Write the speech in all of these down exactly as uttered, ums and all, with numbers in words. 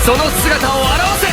その姿を現せ。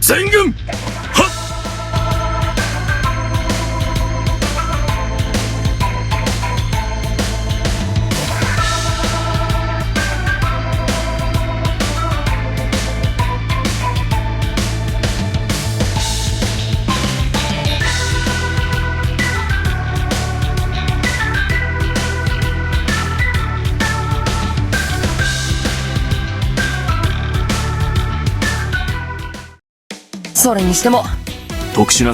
全軍！はっ！ それにしても、特殊な、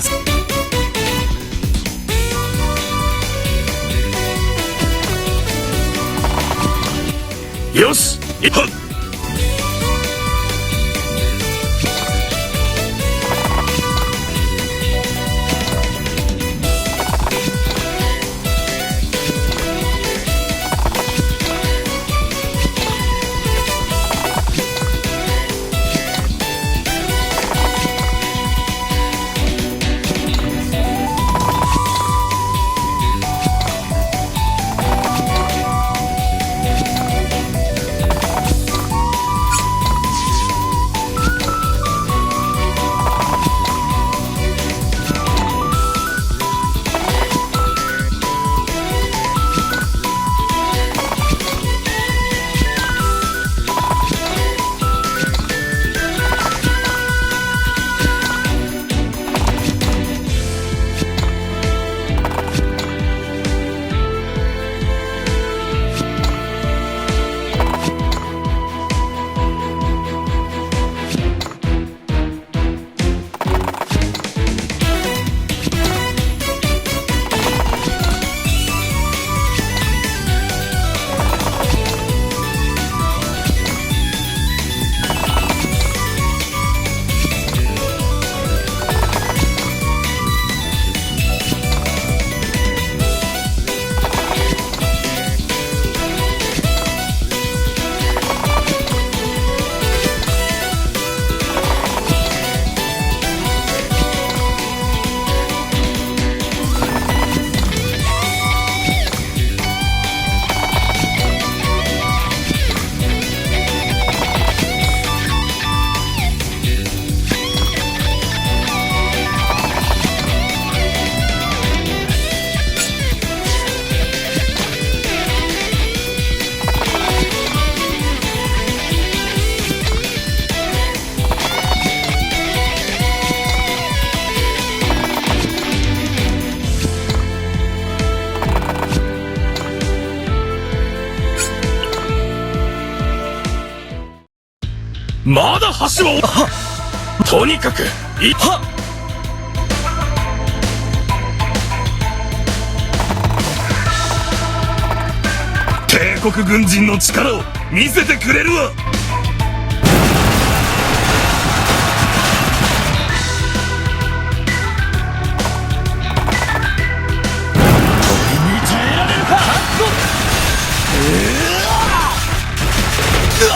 よし！いっ！まだ橋を。はっ。とにかく、い、はっ。帝国軍人の力を見せてくれるわ。俺に耐えられるか？うわ！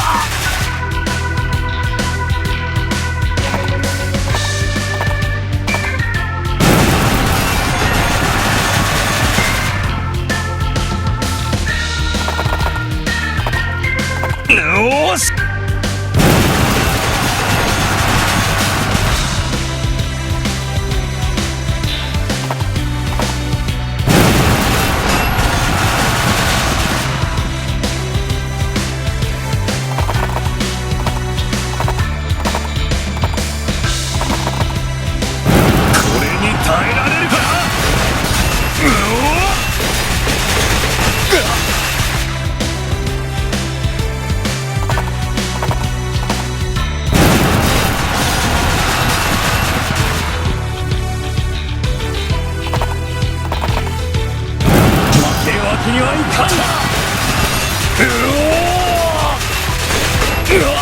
よし！これに耐えられるか？うお！負けるわけにはいかん！うお！うわ！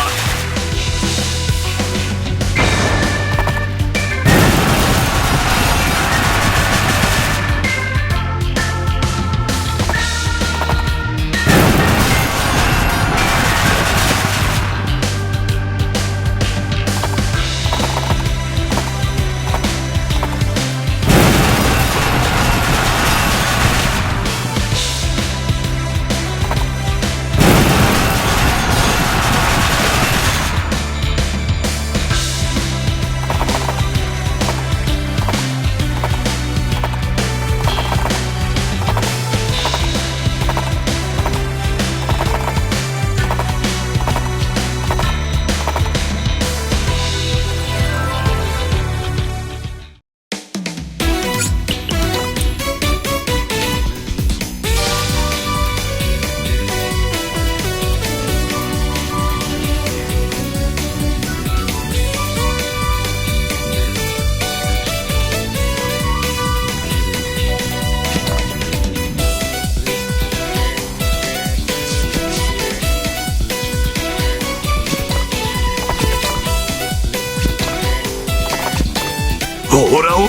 ほら、お、逃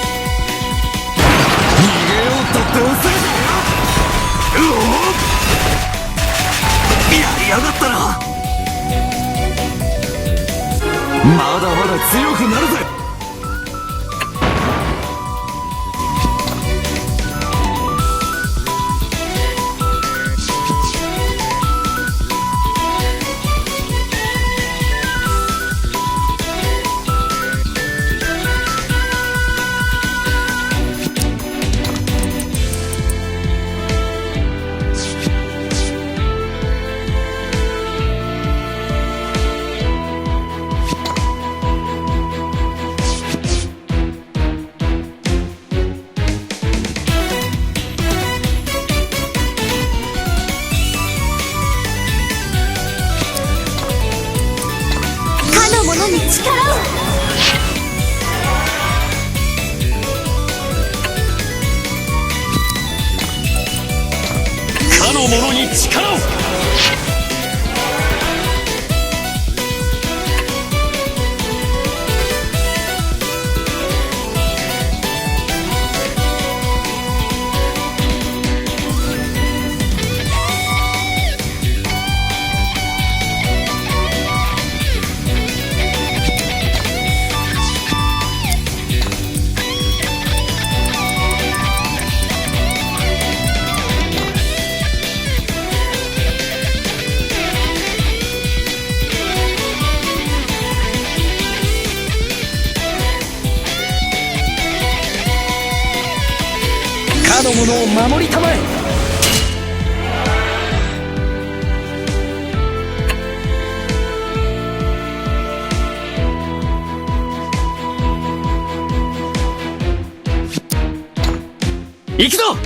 げようったって、おせえだよ。うお！やりやがったな。まだまだ強くなるぜ。かの者に力を。かの者に力を。かの者を守りたまえ。行くぞ！ か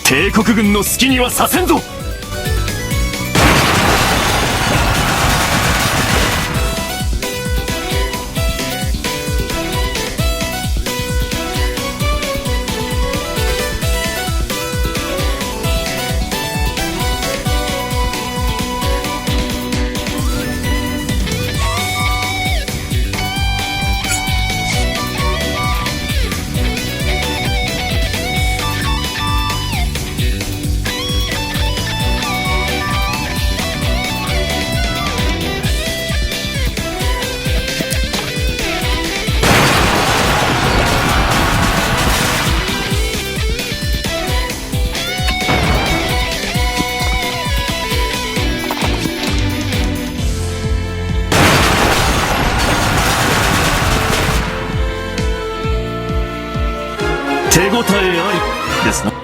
帝国軍の好きにはさせんぞ。 手応えありですな。